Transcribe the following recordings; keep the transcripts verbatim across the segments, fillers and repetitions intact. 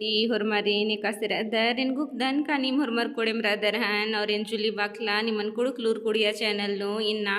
ई होरमारिन एकासे रअदर, एन गुकदन का नीम होरमर कोड़ेम रअदर हन, और एन जुली बाखला निमन कुँड़ुख़ लूर कुड़िया channel नू इन्ना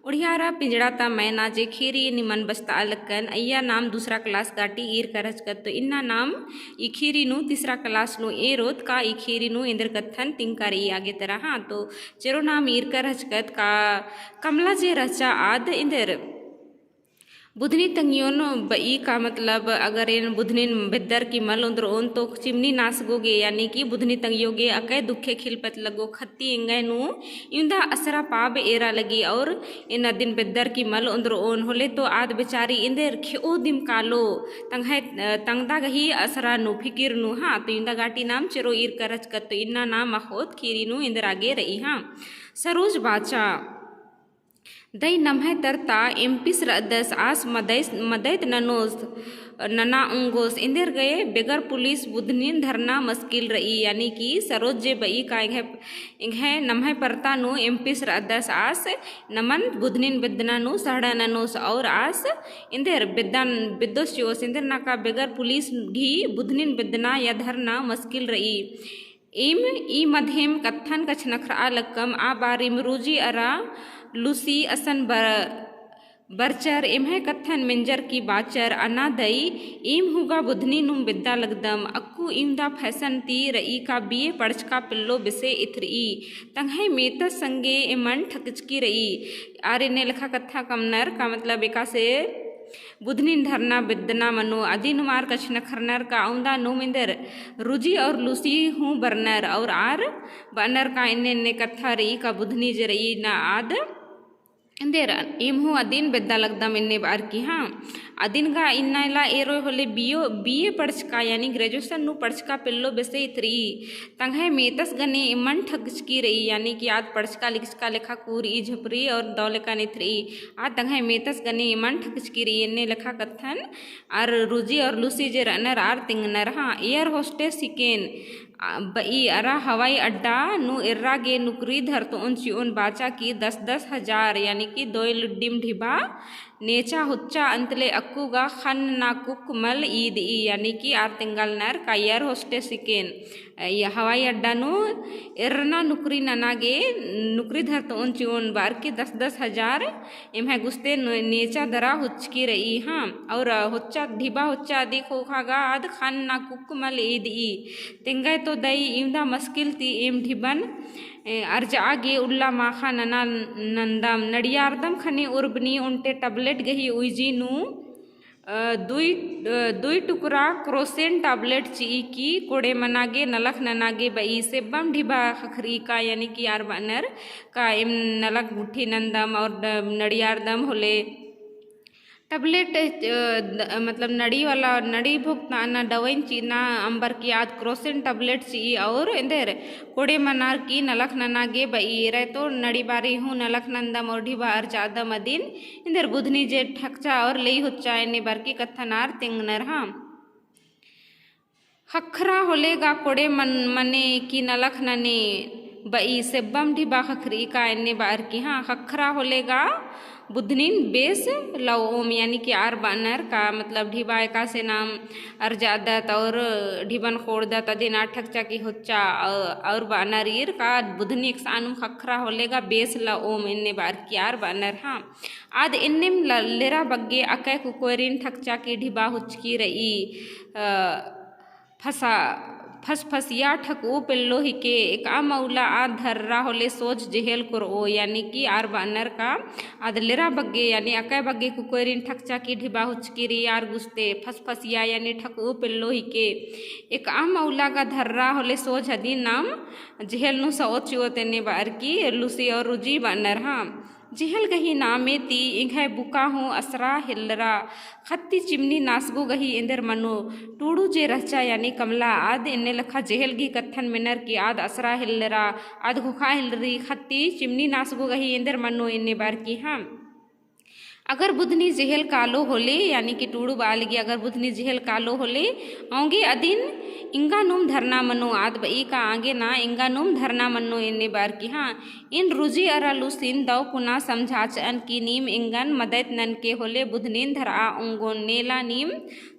उड़ियारा पिंजड़ा ता मैना जे खीरी निमन बस्ता अलकन, अइया नाम दूसरा class गाटी ईर करचकत, तो इन्ना नाम ई खीरी नू तीसरा class नू एरोत का ई खीरी नू एन्देर कत्थन तिंका रई आगे तरा। हाँ, तो चेरो नाम ईर करचकत का कमला जे रहचा आद एन्देर बुधनी तंग्योन बई का मतलब अगर एन बुधनिन बेद्दर की मल ओन्द्रओन तो चिमनी नासगो गे यानी कि बुधनी तंग्यो गे अकय दुखे खिलपत लगो खत्ती एंगय नू इवंदा असरा पाब एरा लगी और एन अदिन बेद्दर की मल ओन्द्रओन होले तो आद बेचारी एन्देर खेओ दिम कालो तंग्है तंगदा गही असरा नू फिकिर नू। हाँ, तो इवंदा गाटी नाम चेरो ईर करचकत तो इन्ना नाम अख़ोत खीरी नू एन्देर आगे रई। हाँ, सरोज बाचा दई नम्है तरता एमपीस रअदस आस मदइस-, मदइत ननोस, नना ओंगोस, एन्देर गे बेगर पुलिस बुधनिन धरना मस्किल रई, यानी कि सरोज जे बई का एंग्है, एंग्है नम्है परता नू एमपीस रअदस आस नमन बुधनिन बेद्दना नू सहड़ा ननोस और आस एन्देर बेद्दन, बेद्दोस चिओस, एन्देर नाका बेगर पुलिस गही बुधनिन बेद्दना या धरना मस्किल रई। एम ई मधेम कत्थन कछनखरआ लक्कम आ बारिम रूजी अरा लूसी असन बर-, बरचर एम्है कत्थन मेंजर की बाचर अना दई एम हूँ गा बुधनी नुम बेद्दा लगदम अक्कु इवंदा fashion ती रई का बीए पढ़चका पेल्लो बेसे इथरई तंग्है मेतस संगे एमन ठकचकी रई। आर एन्ने लेखा कत्था कमनर का मतलब एकासे बुधनिन धरना बेद्दना मनो अदिनुम आर कछनखरनर का अवंदा नुम एन्देर रूजी और लूसी हूँ बरनर और आर बअनर का एन्ने एन्ने कत्था रई का बुधनी जे रई ना आद एन्देर एम हूँ अदिन बेद्दा लगदम एन्ने बअर की। हाँ, अदिन गा इन्ना एला एरोय होले बीओ, बीए पढ़चका यानी graduation नू पढ़चका पेल्लो बेसे इथरई तंग्है मेतस गने एमन ठकचकी रई, यानी कि आद पढ़चका लिखचका लेखा कूरई झपरई और दव लेका निथरई। आद तंग्है मेतस गने एमन ठकचकी रई एन्ने लेखा कत्थन आर रूजी और लूसी जे रअनर आर तिंगनर। हाँ, air hostess हिकेन, आ, बई अरा हवाई अड्डा नू एर्रा गे नुकरी धरतओन चिओन बाचा की दस दस हजार यानी कि दोय लुड्डिम ढिबा नेचा होच्चा अंतले अक्कु गा ख़न्न ना कुक मल ईदई, यानी कि आर तिंगालनर का air hostess हिकेन, अ, या हवाई अड्डा नू एर्रना नुकरी नना गे नुकरी धरतओन चिओन बअर की दस दस हजार एम्है गुस्ते न-, नेचा दरा होच्चकी रई। हाँ, और होच्चा ढिबा होच्चा अदी ख़ोख़ा गा आद ख़न्न ना कुक मल ईदई। तेंगय तो दई इवंदा मस्किल ती एम ढिबन ए, अर्जआ गे उल्ला माख़ा नना नन्दम। नड़ियारदम ख़ने उर्बनी ओन्टे tablet गही उइजी नू, अ, दुई, अ, दुई टुकरा क्रोसिन tablet चिई की कोड़े मना गे नलख नना गे बई सेब्बम ढिबा ख़क्खरई का, यानी कि आर बअनर का एम नलख गुट्ठी नन्दम और ड-, नड़ियारदम होले tablet, अ, द-, मतलब नड़ी वाला, नड़ी भुगतना ना दवाइन चिअना अम्बर की आद क्रोसिन tablet चिई और एन्देर कोड़े मनार की नलख नना गे बई। एरय तो नड़ी बारी हूँ नलख नन्दम और ढिबा अर्जअदम अदिन एन्देर बुधनी जे ठकचा और लेई होच्चा एन्ने बअर की कत्थन आर तिंगनर। हाँ, ख़क्खरा होले गा कोड़े मन-, मने की नलख नने बई सेब्बम ढिबा ख़क्खरई का एन्ने बअर की। हाँ, ख़क्खरा होले गा बुधनिन बेस लओम, यानी कि आर बअनर का मतलब ढिबा एकासे नाम अर्जअदत और ढिबन ख़ोंड़दत अदिन आर ठकचा की होच्चा, अ-, और बअनर ईर का बुधनी एकसानुम ख़क्खरा होले गा बेस लओम एन्ने बअर की आर बअनर। हाँ, आद एन्नेम ल-, लेरा बग्गे अकय कुकोयरिन ठकचा की ढिबा होच्चकी रई, अ, फसा-, फसफसिया ठकऊ पेल्लो हिके, एकअम उल्ला आद धर्रा होले सोझ जेहेल कोरओ, यानी कि आर बअनर का आद लेरा बग्गे, यानी अकय बग्गे कुकोयरिन ठकचा की ढिबा होच्चकी रई आर गुस्ते, फसफसिया यानी ठकऊ पेल्लो हिके, एकअम उल्ला गा धर्रा होले सोझ अदिन नाम जेहेल नू सओत चिओत एन्ने बअर की लूसी और रूजी बअनर। हाँ, जेहेल गही नामे ती एंग्है बुका हूँ असरा हेल्लरा, ख़त्ती चिमनी नासगो गही एन्देर मनो, टूड़ू जे रहचा यानी कमला आद एन्ने लेखा जेहेल गही कत्थन मेनर की आद असरा हेल्लरा, आद घोखा हेल्लरी, ख़त्ती चिमनी नासगो गही एन्देर मनो एन्ने बअर की। हाँ, अगर बुधनी जेहेल कालो होले, यानी कि टूड़ू बआ लगी, अगर बुधनी जेहेल कालो होले, औंगे अदिन एंगा नुम धरना मनो, आद बई का आगे ना एंगा नुम धरना मनो एन्ने बअर की हाँ। एन रुजी अरा लूसिन दव कुना समझाचअन कि नीम एंगन मदइत ननके होले बुधनीन धरआ ओंगोन, नेला नीम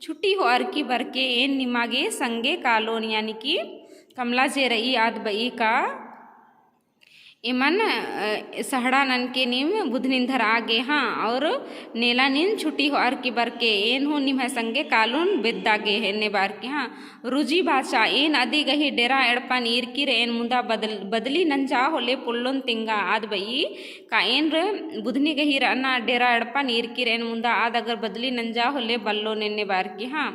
छुट्टी होअर की बरके एन निमा गे संगे कालोन, यानी कि कमला जे रई आद बई का एमन, अ, सहड़ा ननके नीम बुधनिन धरआ गे हाँ, और नेला नीन छुट्टी होअर की बरके एन हूँ निम्है संगे कालोन बेद्दा गे एन्ने बअर की हाँ। रुजी बाचा, एन अदी गही डेरा एड़पन ईरकी रएन मुदा बदल-, बदली नंजा होले पोल्लोन तिंगा, आद बई का एन र बुधनी गही रअना डेरा एड़पन ईरकी रएन मुदा आद अगर बदली नंजा होले बल्लोन एन्ने बअर की हाँ।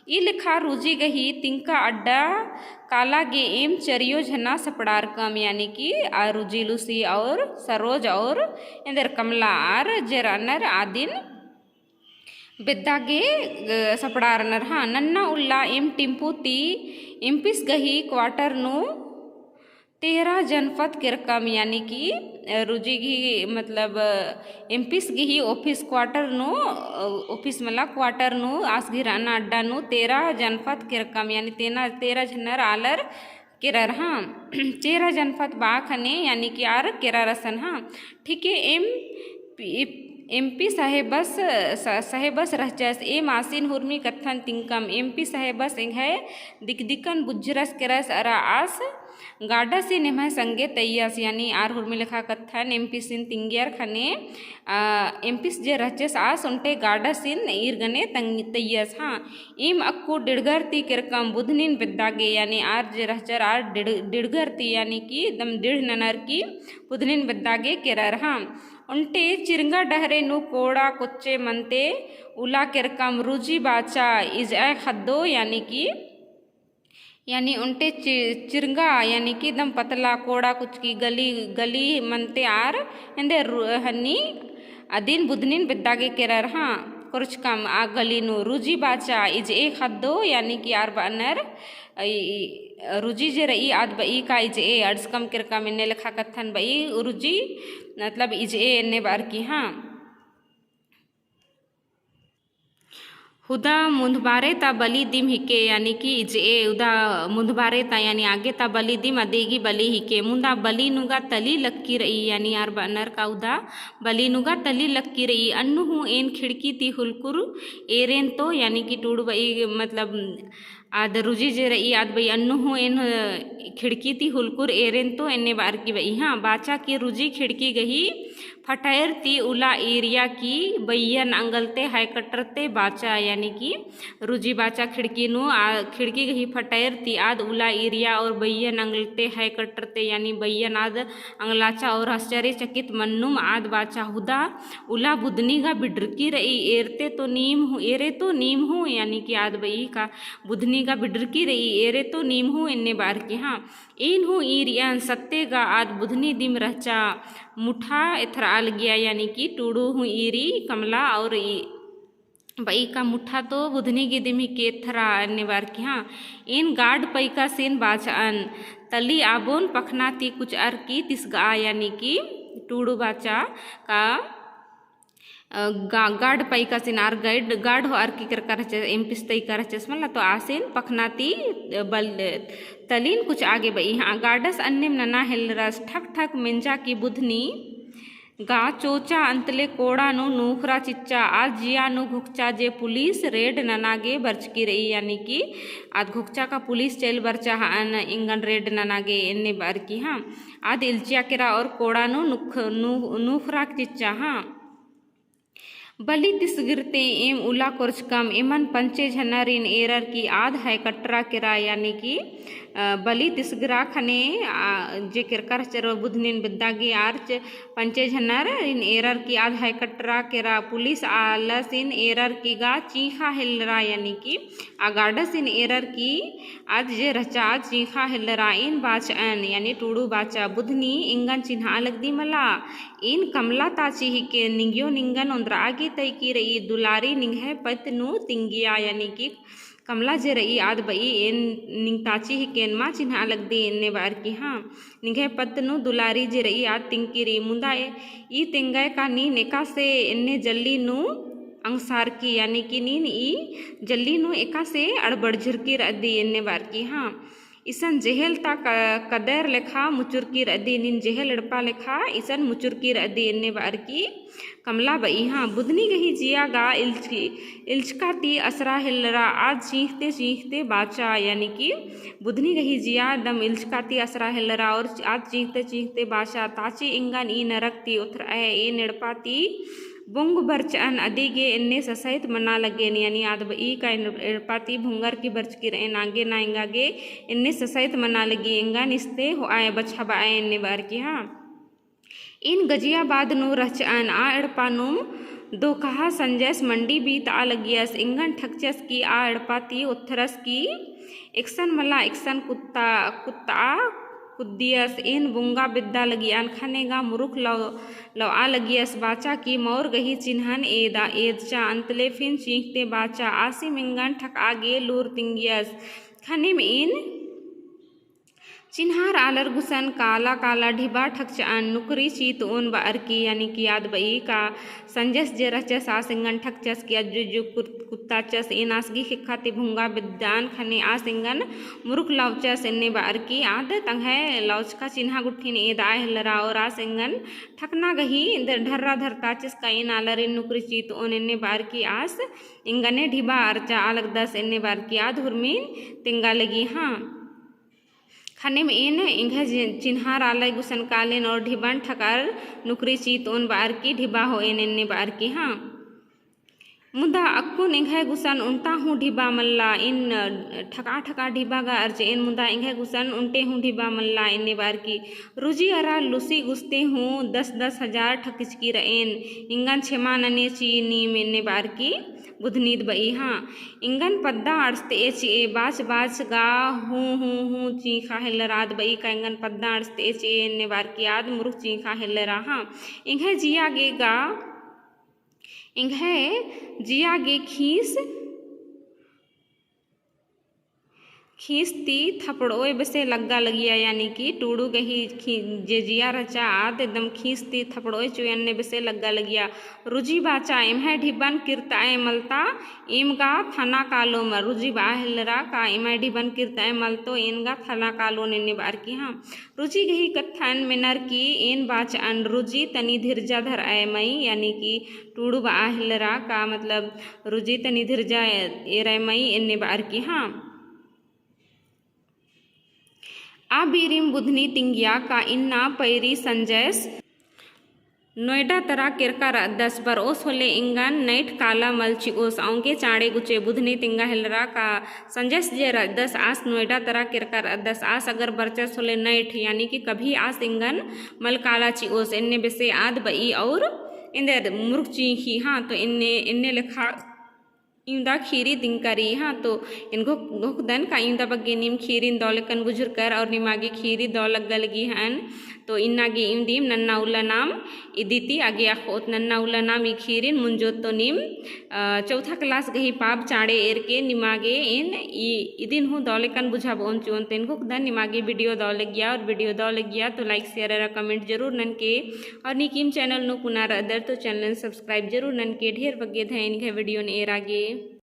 ई लेखा रुजी गही तिंका अड्डा काला गे एम चरियो झना सपड़ारकम, यानी कि आ रुजी लूसी और सरोज और एन्देर कमला आर जे रअनर आदिन बेद्दा गे, अ, सपड़ारनर हाँ। नन्ना उल्ला एम टिम्पू ती एमपीस गही quarter नू तेरह जनपद केरकम, यानी कि, अ, रुजी गही, मतलब, अ, एमपीस गही office quarter नू, अ, office मला quarter नू आस गही रअना अड्डा नू तेरह जनपद केरकम, यानी तेना, तेरह झनर आलर केरर हाँ। तेरह जनपद बआ खने, यानी कि आर केरर असन हाँ। ठीक है, एम पी, एमपी साहेबस, स-, साहेबस रहचस, एम आसिन हुरमी कत्थन तिंकम, एमपी साहेबस एंग्है दिकदिकन बुझरस केरस अरा आस गाडसिन एम्है संगे तैयस, यानी आर हुरमी लेखा कत्थन एमपीसिन तिंगियर खने, आ, एमपीस जे रहचस आस ओन्टे गाडसिन ईर गने तंग-, तैयस हाँ। एम अक्कु डिड़गर ती केरकम बुधनिन बेद्दा गे, यानी आर जे रहचर आर डिड़-, डिड़गर ती, यानी कि एकदम डिड़ ननर की बुधनिन बेद्दा गे केरर हाँ। ओन्टे चिरंगा डहरे नू कोड़ा कोच्चे मनते उला केरकम रुजी बाचा इजअय खद्दो, यानी कि यानी ओन्टे चि-, चिरंगा, यानी कि एकदम पतला कोड़ा कुचकी गली, गली मनते आर, एन्देर रु-, हन्नी अदिन बुधनिन बेद्दा गे केरर हाँ, कोरचकम आ गली नू रुजी बाचा इजए खद्दो, यानी कि आर बअनर, ई, ई, रुजी जे रई आद बई का इजए, अंड़सकम केरकम एन्ने लेखा कत्थन बई, रुजी, मतलब इजए एन्ने बअर की हाँ। हुदा मुन्दबारे ता बली दिम हिके, यानी कि इजए हुदा मुन्दबारे ता, यानी आगे ता बली दिम अदिगी बली हिके। मुन्दा बली नुगा तली लक्की रई, यानी आर बअनर का हुदा बली नुगा तली लक्की रई। अन्नु हूँ एन खिड़की ती हुलकुर एरेन तो, यानी कि टूड़ू बई, मतलब, आद रुजी जे रई आद बई अन्नु हूँ एन खिड़की ती हुलकुर एरेन तो एन्ने बअर की बई हाँ। बाचा कि रुजी खिड़की गही फटैर ती उला ईरिया की बइयन अंगलते हाय कटरते बाचा, यानी कि रुजी बाचा खिड़की नू, आ, खिड़की गही फटैर ती आद उला ईरिया और बइयन अंगलते हाय कटरते, यानी बइयन आद अंगलाचा और आश्चर्यचकित मन्नुम आद बाचा हुदा उला बुधनी गा बिडरकी रई, एरते तो नीम हूँ, एरे तो नीम हूँ, यानी कि आद बई का बुधनी गा बिडरकी रई, एरे तो नीम हूँ एन्ने बअर की हाँ। एन हूँ ईरियन सत्ते गा आद बुधनी दिम रहचा मुठा एथरआ लगिया, यानी कि टूड़ू हूँ ईरी कमला और ई बई का मुठा तो बुधनी गे दिम हिके एथरा एन्ने बअर की हाँ। एन गाड पैकासिन बाचअन तली आबोन पखना ती कुचअर की तिसगआ, यानी कि टूड़ू बाचा का अ, गा-, गाड पैकासिन आर गाइड, गाड होअर की केरका रहचस, एमपीस तैका रहचस मला, तो आसिन पखना ती, अ, बल-, तलिन कुचआ गे बई हाँ। गाडस अन्नेम नना हेलरस ठक ठक मेंजा की बुधनी गा चोचा अंतले कोड़ा नू नूखरा चिच्चा, आद जिया नू घोकचा जे पुलिस रेड नना गे बरचकी रई, यानी कि आद घोकचा का पुलिस चइल बरचा हअन एंगन रेड नना गे एन्ने बअर की हाँ। आद इल्चिया केरा और कोड़ा नू नुख-, नू-, नूखरा चिच्चा हाँ। बली तिसगिरते एम उला कोरचकम, एमन पंचे झनरिन एरर की आद हाय कटरा केरा, यानी कि, अ, बली तिसगिरा खने, आ, जे केरका रहचर बुधनिन बेद्दा गे आर च-, पंचे झनरिन एरर की आद हाय कटरा केरा, पुलिस आलसिन एरर की गा चींखा हेलरा, यानी कि आ गाडसिन एरर की आद जे रहचा आद चींखा हेलरा। एन बाचअन, यानी टूड़ू बाचा, बुधनी एंगन चिन्हा लगदी मला। एन कमला ताची हिके, निंगियो निंगन ओन्द्रआ गे तैकी रई, दुलारी निंग्है पइत नू तिंगिया, यानी कि कमला जे रई आद बई एन निंग ताची हिके एन मा चिन्हा लगदी एन्ने बअर की हाँ। निंग्है पत्त नू दुलारी जे रई आद तिंगकी रई मुदा ए-, ई तेंगय का नीन एकासे एन्ने जल्ली नू अंगसारकी, यानी कि नीन ई जल्ली नू एकासे अड़बड़झुरकी रअदी एन्ने बअर की हाँ। इसन जेहेल ता क-, कदैर लेखा मुचुरकी रअदी, नीन जेहेल एड़पा लेखा इसन मुचुरकी रअदी एन्ने बअर की कमला बई हाँ। बुधनी गही जिया गा इल्चकी, इल्चका ती असरा हेलरा आद चींख़ते चींख़ते बाचा, यानी कि बुधनी गही जिया दम इल्चका ती असरा हेलरा और आद चींख़ते चींख़ते बाचा, ताची एंगन ई नरक ती ओथरअय, एन एड़पा ती बोंग बरचअन अदी गे एन्ने ससइत मना लगेन, यानी आद बई का एन-, एड़पा ती भुंगर की बरचकी रअन आगे ना एंगा गे एन्ने ससइत मना लगी, एंगन इसते होआय बछाबअय एन्ने बअर की हाँ। एन गजियाबाद नू रहचअन आ एड़पा नुम दोखहा संजस मंडी बीतआ लगियस, एंगन ठकचस की आ एड़पा ती ओथरस की एकसन मला एकसन कुत्ता, कुत्ता कुद्दियस, एन बोंगा बेद्दा लगियन ख़ने गा मुरुख लव-, लवआ लगियस बाचा कि मौर गही चिन्हन एदा, एदचा अंतले फिन चींख़ते बाचा, आसिम एंगन ठकआ गे लूर तिंगियस। ख़नेम एन चिन्हार आलर गुसन काला काला ढिबा ठकचअन नुकरी चीतओन बअर की, यानी कि आद बई का संजस जे रहचस आस एंगन ठकचस कि अज्जु अज्जु कुर-, कुत्ताचस, एन आस गही ख़ेक्खा ती भुंगा बेद्दन ख़ने आस एंगन मुरुख लवचस एन्ने बअर की आद तंग्है लवचका चिन्हा गुट्ठिन एदआ हेलरा और आस एंगन ठकना गही ढर्रा धरताचस का एन आलरिन नुकरी चीतओन एन्ने बअर की आस एंगने ढिबा अरचआ लगदस एन्ने बअर की आद हुरमिन तेंगा लगी हाँ। ख़नेम एन एंग्है जि-, चिन्हार आलय गुसन कालेन और ढिबन ठकर नुकरी चीतओन बअर की ढिबा होएन एन्ने बअर की हाँ। मुदा अक्कुन एंग्है गुसन ओन्टा हूँ ढिबा मल्ला, एन ठका ठका ढिबा गा अरचएन मुदा एंग्है गुसन ओन्टे हूँ ढिबा मल्ला एन्ने बअर की। रुजी अरा लूसी गुस्ते हूँ दस दस हजार ठकिचकी रएन, एंगन छेमा नने चिई नीम एन्ने बअर की बुधनीद बई हाँ। एंगन पद्दा अंड़सतए चिए बाच बाच गा हूँ हूँ हूँ चींख़ा हेलरा आद बई का एंगन पद्दा अंड़सतए चिए एन्ने बअर की आद मुरुख चींख़ा हेलरा हाँ। एंग्है जिया गे गा, एंग्है जिया गे खीस खीस ती थपड़ोय बेसे लग्गा लगिया, यानी कि टूड़ू गही खी-, जे जिया रहचा आद एकदम खीस ती थपड़ोय चुयन्ने बेसे लग्गा लगिया। रुजी बाचा एम्है ढिबन किर्तअय मलता, एम गा थना कालोम, रुजी बआ हेलरा का एम्है ढिबन किर्तअय मलतो, एन गा थना कालोन एन्ने बअर की हाँ। रुजी गही कत्थन मेनर की एन बाचअन रुजी तनी धिरजा धरअय मई, यानी कि टूड़ू बआ हेलरा का मतलब रुजी तनी धिरजा एरय मई एन्ने बअर की हाँ। आ बीरिम बुधनी तिंगिया का इन्ना पैरी संजयस नोएडा तरा केरका रअदस बरओस होले एंगन night काला मल चिओस। औंगे चाँड़े गुचे बुधनी तिंगा हेलरा का संजयस जे रअदस आस नोएडा तरा केरका रअदस आस अगर बरचस होले night, यानी कि कभी आस एंगन मल काला चिओस। एन्ने बेसे आद बई और एन्देर मुरुख चींख़ी हाँ, तो एन्ने, एन्ने लेखा इवंदा खीरी तिंगका रई हाँ, तो एन घोख-, घोखदन का इवंदा बग्गे नीम खीरिन दौ लेकन बुझुरकर और निमा गे खीरी दौ लग्गा लगी हन, तो इन्ना गे इवंदिम नन्ना उल्ला नाम इदी ती आगे अख़ोत। नन्ना उल्ला नाम ई खीरिन मुंजोत तो नीम, अ, चौथा class गही पाब चाँड़े एरके निमा गे एन ई इदिन हूँ दौ लेकन बुझाबओन चिओन। तो एन घोखदन निमा गे video दौ लगिया और video दौ लगिया तो like, share अरा comment जरूर ननके और नीकिम channel नू पुना रअदर तो channel subscribe जरूर ननके। ढेर बग्गे धैन एंग्है video न एरा गे।